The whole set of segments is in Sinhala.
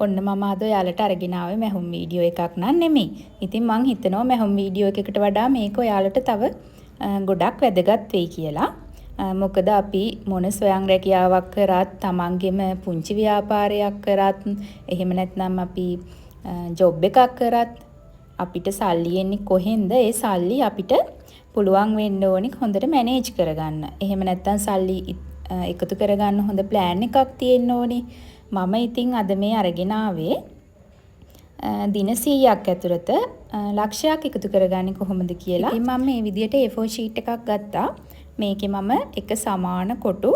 ඔන්න මම අද ඔයාලට අරගෙන ආවේ මැහුම් වීඩියෝ එකක් නන් නෙමෙයි. ඉතින් මං හිතනවා මැහුම් වීඩියෝ එකකට වඩා මේක ඔයාලට තව ගොඩක් වැදගත් වෙයි කියලා. මොකද අපි මොන ස්වයං රැකියාවක් කරත්, තමන්ගෙම පුංචි ව්‍යාපාරයක් කරත්, එහෙම නැත්නම් අපි ජොබ් එකක් කරත් අපිට සල්ලි එන්නේ කොහෙන්ද? ඒ සල්ලි අපිට පුළුවන් වෙන්න ඕනි හොඳට මැනේජ් කරගන්න. එහෙම නැත්නම් සල්ලි එකතු කරගන්න හොඳ ප්ලෑන් එකක් තියෙන්න ඕනි. මම ඉතින් අද මේ අරගෙන ආවේ දින 100ක් ඇතුළත ලක්ෂයක් එකතු කරගන්නේ කොහොමද කියලා. ඉතින් මම මේ විදියට A4 sheet එකක් ගත්තා. මේකේ මම එක සමාන කොටු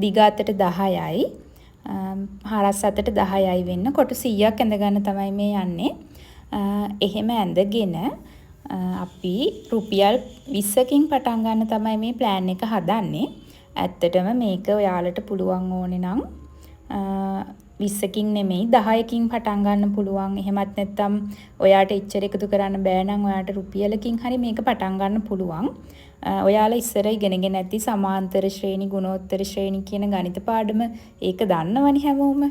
දිග අතට 10යි හරස් අතට 10යි වෙන්න කොටු 100ක් ඇඳ ගන්න තමයි මේ යන්නේ. එහෙම ඇඳගෙන අපි රුපියල් 20කින් පටන් ගන්න තමයි මේ ප්ලෑන් එක හදන්නේ. ඇත්තටම මේක ඔයාලට පුළුවන් ඕනේ නම් 20කින් නෙමෙයි 10කින් පටන් ගන්න පුළුවන්. එහෙමත් නැත්නම් ඔයාට එච්චර එකතු කරන්න බෑ නම් ඔයාට රුපියලකින් හරි මේක පටන් ගන්න පුළුවන්. ඔයාලා ඉස්සර ඉගෙනගෙන ඇති සමාන්තර ශ්‍රේණි, ගුණෝත්තර ශ්‍රේණි කියන ගණිත පාඩම, ඒක දන්නවනේ හැමෝම.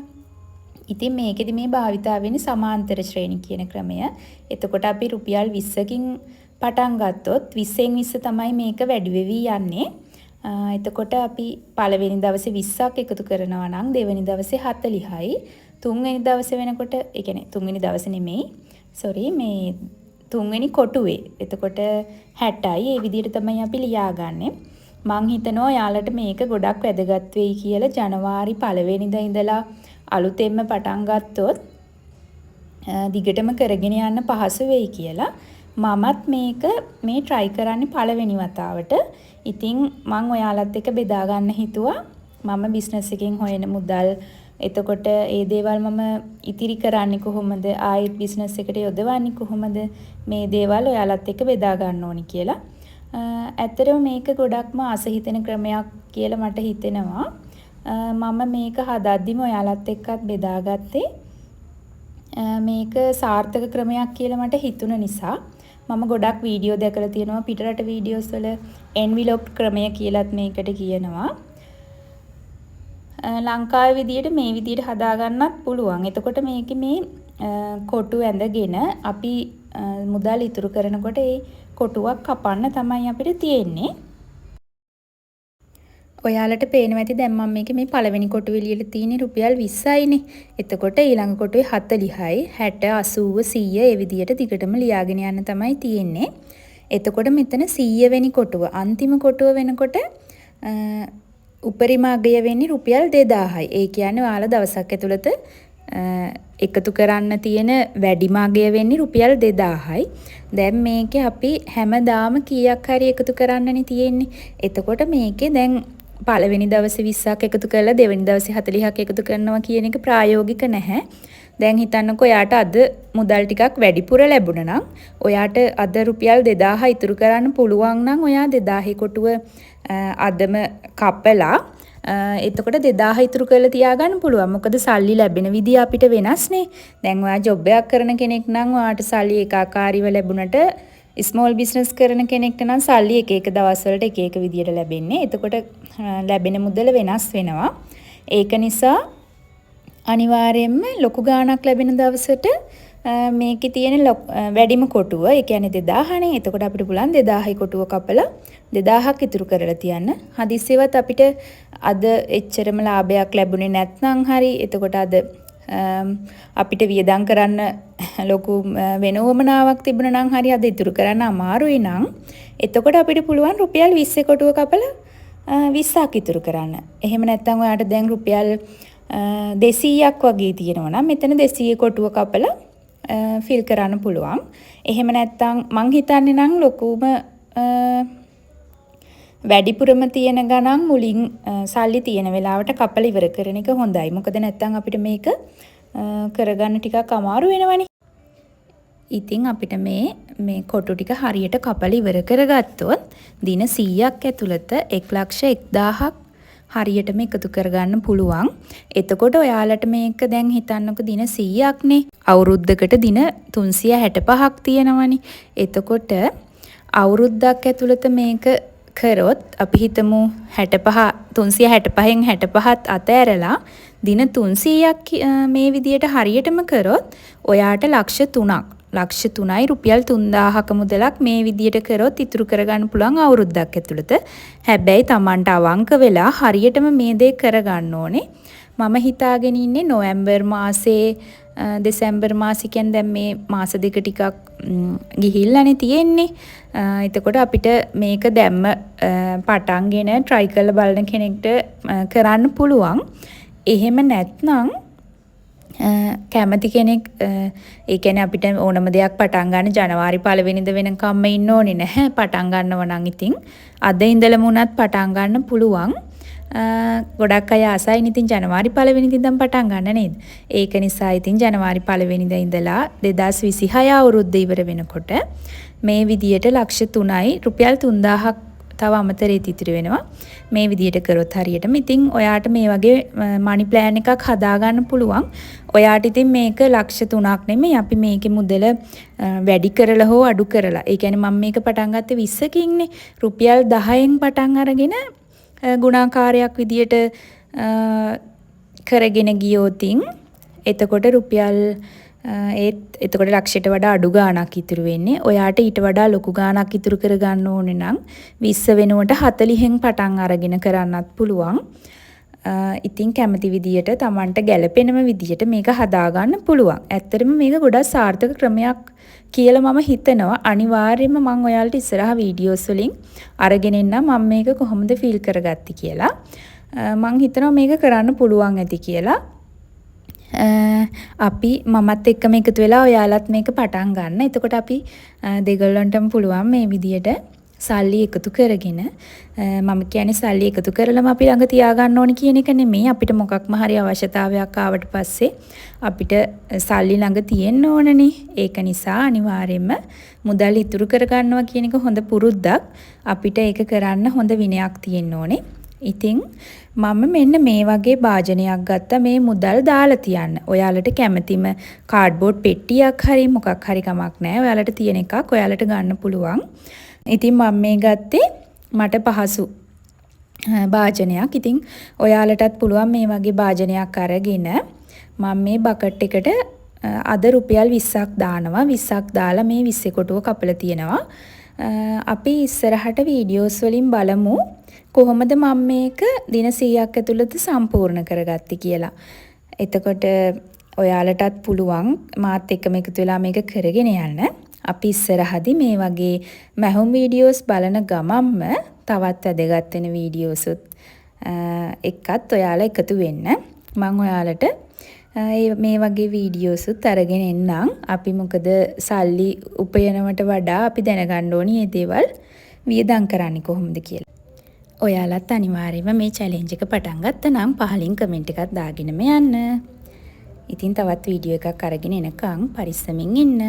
ඉතින් මේකෙදි මේ භාවිතා වෙන්නේ සමාන්තර ශ්‍රේණි කියන ක්‍රමය. එතකොට අපි රුපියල් 20කින් පටන් ගත්තොත් 20න් 20 තමයි මේක වැඩි වෙවි යන්නේ. එතකොට අපි පළවෙනි දවසේ 20ක් එකතු කරනවා නම් දෙවෙනි දවසේ 40යි, තුන්වෙනි දවසේ වෙනකොට, ඒ කියන්නේ තුන්වෙනි දවසේ නෙමෙයි, සෝරි, මේ තුන්වෙනි කොටුවේ, එතකොට 60යි. ඒ විදිහට තමයි අපි ලියාගන්නේ. මං හිතනවා ඔයාලට මේක ගොඩක් වැදගත් වෙයි කියලා. ජනවාරි පළවෙනිදා ඉඳලා අලුතෙන්ම පටන් ගත්තොත් දිගටම කරගෙන යන්න පහසු වෙයි කියලා. මමත් මේක මේ try කරන්නේ පළවෙනි වතාවට. ඉතින් මං ඔයාලත් එක්ක බෙදා ගන්න හිතුවා. මම බිස්නස් එකෙන් හොයන මුදල්, එතකොට ඒ දේවල් මම ඉතිරි කරන්නේ කොහොමද, ආයෙත් බිස්නස් එකට යොදවන්නේ කොහොමද, මේ දේවල් ඔයාලත් එක්ක බෙදා ගන්න ඕනි කියලා. ඇත්තටම මේක ගොඩක්ම ආස හිතෙන ක්‍රමයක් කියලා මට හිතෙනවා. මම මේක හදද්දිම ඔයාලත් එක්කත් බෙදාගත්තේ මේක සාර්ථක ක්‍රමයක් කියලා මට හිතුණ නිසා. මම ගොඩක් වීඩියෝ දැකලා තියෙනවා, පිටරට වීඩියෝස් වල එන්විලොප් ක්‍රමය කියලත් මේකට කියනවා. ලංකාවේ විදියට මේ විදියට හදාගන්නත් පුළුවන්. එතකොට මේකේ මේ කොටු ඇඳගෙන අපි මුදල් ඉතුරු කරනකොට ඒ කොටුවක් කපන්න තමයි අපිට තියෙන්නේ. ඔයාලට පේනවා ඇති දැන් මම මේකේ මේ පළවෙනි කොටුවේ ලියලා තියෙන්නේ රුපියල් 20යිනේ. එතකොට ඊළඟ කොටුවේ 40යි, 60, 80, 100, ඒ විදියට දිගටම ලියාගෙන යන්න තමයි තියෙන්නේ. එතකොට මෙතන 100 වෙනි කොටුව, අන්තිම කොටුව වෙනකොට උපරිම අගය වෙන්නේ රුපියල් 2000යි. ඒ කියන්නේ ඔයාලා දවසක් ඇතුළත එකතු කරන්න තියෙන වැඩිම අගය වෙන්නේ රුපියල් 2000යි. දැන් මේකේ අපි හැමදාම කීයක් හරි එකතු කරන්නනේ තියෙන්නේ. එතකොට මේකේ දැන් පළවෙනි දවසේ 20ක් එකතු කරලා දෙවෙනි දවසේ 40ක් එකතු කරනවා කියන එක ප්‍රායෝගික නැහැ. දැන් හිතන්නකෝ ඔයාට අද මුදල් ටිකක් වැඩිපුර ලැබුණා නම්, ඔයාට අද රුපියල් 2000 ඉතුරු කරන්න පුළුවන් නම්, ඔයා 2000 කොටුව අදම කපලා එතකොට 2000 ඉතුරු කරලා තියාගන්න පුළුවන්. මොකද සල්ලි ලැබෙන විදිය අපිට වෙනස්නේ. දැන් ඔයා ජොබ් එකක් කරන කෙනෙක් නම් ඔයාට සල්ලි ඒකාකාරීව ලැබුණට, ස්මෝල් බිස්නස් කරන කෙනෙක්ට නම් සල්ලි එක එක දවස් වලට එක එක විදියට ලැබෙන්නේ. එතකොට ලැබෙන මුදල වෙනස් වෙනවා. ඒක නිසා අනිවාර්යයෙන්ම ලොකු ගාණක් ලැබෙන දවසට මේකේ තියෙන වැඩිම කොටුව, ඒ කියන්නේ 2000නේ. එතකොට අපිට පුළුවන් 2000 කොටුව කපලා 2000ක් ඉතුරු කරලා තියන්න. හදිස්සියවත් අපිට අද එච්චරම ලාභයක් ලැබුණේ නැත්නම් හරි, එතකොට අද අපිට වියදම් කරන්න ලොකු වෙන උවමනාවක් තිබුණා නම් හරි, අද ඉතුරු කරන්න අමාරුයි නම්, එතකොට අපිට පුළුවන් රුපියල් 20 කොටුව කපලා 20ක් ඉතුරු කරන්න. එහෙම නැත්නම් ඔයාට දැන් රුපියල් 200ක් වගේ තියෙනවා නම් මෙතන 200 කොටුව කපලා ෆිල් කරන්න පුළුවන්. එහෙම නැත්නම් මං හිතන්නේ නම් ලොකුම වැඩිපුරම තියෙන ගණන් මුලින් සල්ලි තියෙන වෙලාවට කපලා ඉවර කරන එක හොඳයි. මොකද නැත්නම් අපිට මේක කරගන්න ටිකක් අමාරු වෙනවනේ. ඉතින් අපිට මේ මේ කොටු ටික හරියට කපලා ඉවර කරගත්තොත් දින 100ක් ඇතුළත 1,01,000ක් හරියටම එකතු කරගන්න පුළුවන්. එතකොට ඔයාලට මේක දැන් හිතන්නකෝ දින 100ක්නේ. අවුරුද්දකට දින 365ක් තියෙනවනේ. එතකොට අවුරුද්දක් ඇතුළත මේක කරොත් අපි හිතමු 65, 365න් 65ත් අතෑරලා දින 300ක් මේ විදියට හරියටම කරොත් ඔයාට ලක්ෂ 3ක්, ලක්ෂ 3යි රුපියල් 3000ක මුදලක් මේ විදියට කරොත් ඉතුරු කරගන්න පුළුවන් අවුරුද්දක් ඇතුළත. හැබැයි තමන්ට අවංක වෙලා හරියටම මේ දේ කරගන්න ඕනේ. මම හිතාගෙන ඉන්නේ නොවැම්බර් මාසේ, දෙසැම්බර් මාසේ කියන්නේ දැන් මේ මාස දෙක ටිකක් ගිහිල්ලානේ තියෙන්නේ. එතකොට අපිට මේක දැම්ම පටන්ගෙන ට්‍රයි කරලා බලන කෙනෙක්ට කරන්න පුළුවන්. එහෙම නැත්නම් කැමති කෙනෙක්, ඒ කියන්නේ අපිට ඕනම දෙයක් පටන් ගන්න ජනවාරි පළවෙනිද වෙනකම්ම ඉන්න ඕනේ නැහැ. පටන් ගන්නව නම් ඉතින් අද ඉඳලම වුණත් පටන් ගන්න පුළුවන්. ගොඩක් අය ආසයිනේ ඉතින් ජනවාරි පළවෙනිද ඉඳන් පටන් ගන්න නේද? ඒක නිසා ඉතින් ජනවාරි පළවෙනිදා ඉඳලා 2026 අවුරුද්ද ඉවර වෙනකොට මේ විදියට ලක්ෂ 3යි රුපියල් 3000ක් තව අමතරේත් ඉතිරි වෙනවා. මේ විදියට කරොත් හරියටම ඉතින් ඔයාට මේ වගේ මනි ප්ලෑන් එකක් හදාගන්න පුළුවන්. ඔයාට ඉතින් මේක ලක්ෂ 3ක් නෙමෙයි, අපි මේකේ මුදල වැඩි කරලා හෝ අඩු කරලා. ඒ කියන්නේ මම මේක පටන් ගත්තේ 20කින්නේ. රුපියල් 10න් පටන් අරගෙන ගුණාකාරයක් විදියට කරගෙන ගියොතින් එතකොට රුපියල් ඒත් එතකොට ලක්ෂයට වඩා අඩු ගාණක් ඉතුරු වෙන්නේ. ඔයාට ඊට වඩා ලොකු ගාණක් ඉතුරු කරගන්න ඕනේ නම් 20 වෙනුවට 40න් පටන් අරගෙන කරන්නත් පුළුවන්. ඉතින් කැමති විදියට තමන්ට ගැළපෙනම විදියට මේක හදාගන්න පුළුවන්. ඇත්තටම මේක ගොඩක් සාර්ථක ක්‍රමයක් කියලා මම හිතනවා. අනිවාර්යයෙන්ම මං ඔයාලට ඉස්සරහ වීඩියෝස් වලින් අරගෙන එන්නම් මම මේක කොහොමද ෆීල් කරගත්තේ කියලා. මං හිතනවා මේක කරන්න පුළුවන් ඇති කියලා. අපි මමත් එක්කම එකතු වෙලා ඔයාලත් මේක පටන් ගන්න. එතකොට අපි දෙගොල්ලන්ටම පුළුවන් මේ විදියට සල්ලි එකතු කරගෙන, මම කියන්නේ සල්ලි එකතු කරලම අපි ළඟ තියාගන්න ඕනි කියන එක නෙමෙයි. අපිට මොකක්ම හරි අවශ්‍යතාවයක් ආවට පස්සේ අපිට සල්ලි ළඟ තියෙන්න ඕනනේ. ඒක නිසා අනිවාර්යයෙන්ම මුදල් ඉතුරු කරගන්නවා කියන එක හොඳ පුරුද්දක්. අපිට ඒක කරන්න හොඳ විනයක් තියෙන්න ඕනේ. ඉතින් මම මෙන්න මේ වගේ භාජනයක් ගත්තා මේ මුදල් දාලා තියන්න. ඔයාලට කැමතිම කාඩ්බෝඩ් පෙට්ටියක් හරි මොකක් හරි කමක් නෑ. ඔයාලට තියෙන එකක් ඔයාලට ගන්න පුළුවන්. ඉතින් මම මේ ගත්තේ මට පහසු භාජනයක්. ඉතින් ඔයාලටත් පුළුවන් මේ වගේ භාජනයක් අරගෙන මම මේ බකට් එකට අද රුපියල් 20ක් දානවා. 20ක් දාලා මේ 20 කොටුව කපලා තියෙනවා. අපි ඉස්සරහට වීඩියෝස් වලින් බලමු කොහොමද මම මේක දින 100ක් ඇතුළත සම්පූර්ණ කරගත්තේ කියලා. එතකොට ඔයාලටත් පුළුවන් මාත් එක්කම එකතු වෙලා මේක කරගෙන යන්න. අපි ඉස්සරහදී මේ වගේ මැහුම් වීඩියෝස් බලන ගමන්ම තවත් වැදගත් වෙන වීඩියෝසුත් එක්කත් ඔයාලා එකතු වෙන්න. මං ඔයාලට මේ වගේ වීඩියෝසුත් අරගෙන එන්නම්. අපි මොකද සල්ලි උපයනවට වඩා අපි දැනගන්න ඕනි මේ දේවල් වියදම් කරන්නේ කොහොමද කියලා. ඔයාලත් අනිවාර්යයෙන්ම මේ චැලෙන්ජ් එක පටන් ගත්තා නම් පහලින් කමෙන්ට් එකක් දාගෙනම යන්න. ඉතින් තවත් වීඩියෝ එකක් අරගෙන එනකන් පරිස්සමින් ඉන්න.